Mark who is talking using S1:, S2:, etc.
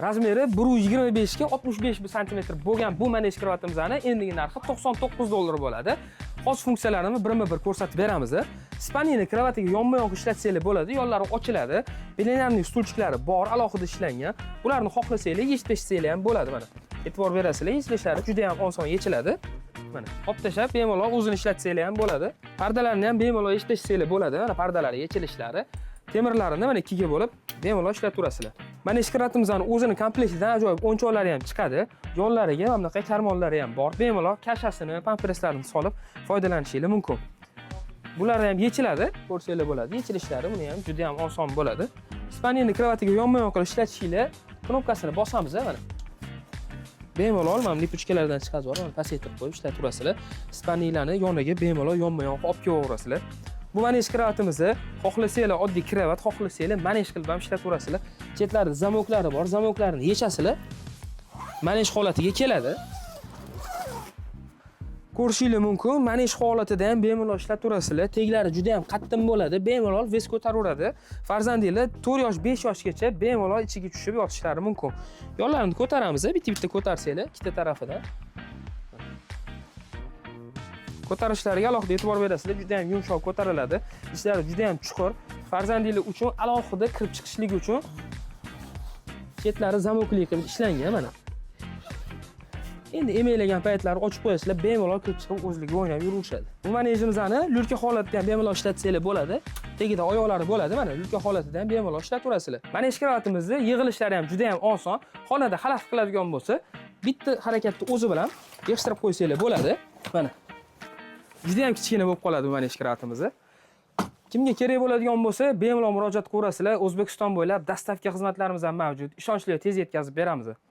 S1: Razmeri 125 ga 65 santimetr bo'lgan bu manej krovatimizni endigi narxi 99 dollar bo'ladi. Xos funksiyalarini birma-bir ko'rsatib beramiz. Спальный krovatiga yonma-yon ishlatsanglar bo'ladi, yonlari ochiladi. Бильярдный стульчик lari bor, alohida ishlangan. Bularni xohlasanglar yechib tashlanglar ham bo'ladi mana. E'tibor berasizlar, yechilishlari juda ham oson yechiladi. Mana, olib tashlab bemalol o'zini ishlatsanglar ham bo'ladi. Pardalarni ham bemalol yechib tashlanglar bo'ladi. Mana pardalari yechilishlari. Temirlarini mana ikkiga bo'lib bemalol ishlataverasizlar. Mana krovatimizni o'zini komplektidan ajoyib o'yinchoqlari ham chiqadi. Yonlariga mana bunaqa карман lari ham bor. Bemalol kashasini, pamperslarni solib foydalanishingiz mumkin. Bular ham yechiladi, ko'rsanglar bo'ladi. Yechilishlari buni ham juda ham oson bo'ladi. Спальный krovatiga yonma-yon qilib ishlatishinglar knopkasini bosamiz mana. Bemalol mana липучка lardan chiqazib yuborib, mana pasaytirib qo'yib ishlataverasizlar. Спальный larni yoniga bemalol yonma-yon olib kelaverasizlar. Bu manej krovatimizni xohlasanglar oddiy krovat, xohlasanglar manej qilib ham ishlataverasizlar. Chetlarida zamoklari bor, zamoklarini yechasizlar. Manej holatiga keladi. Ko'rishinglar mumkin, manej holatida ham bemalol ishlataverasizlar. Teglari juda ham qattiq bo'ladi, bemalol вес ko'taraveradi. Farzandinglar 4 yosh, 5 yoshgacha bemalol ichiga tushib yotishlari mumkin. Yonlarini ko'taramiz, bitta-bitta ko'tarsanglar, ikkita tarafidan. Ko'tarishlariga alohida e'tibor berasizlar, juda ham yumshoq ko'tariladi. Ichlari juda ham chuqur. Farzandinglar uchun alohida kirib chiqishligi uchun chetlari zamokli qilib ishlangan mana. Endi emaklagan paytlari ochib qo'yasizlar, bemalol kirib chiqib o'zligi o'ynab yuraverishadi. Bu manejimizni люлька holatida ham bemalol ishlatsanglar bo'ladi. Tagida oyoqlari bo'ladi, mana люлька holatida ham bemalol ishlataverasizlar. Manej krovatimizni yig'ilishlari ham juda ham oson. Xonada xalaqit qiladigan bo'lsa, bitta harakatni o'zi bilan yig'ishtirib qo'ysanglar bo'ladi. Mana. Juda ham kichkina bo'lib qoladi bu manej krovatimizni. Kimga kerak bo'ladigan bo'lsa, bemalol murojaat qilaverasizlar. O'zbekiston bo'ylab доставка xizmatlarimiz ham mavjud. Ishonchli, tez yetkazib beramiz.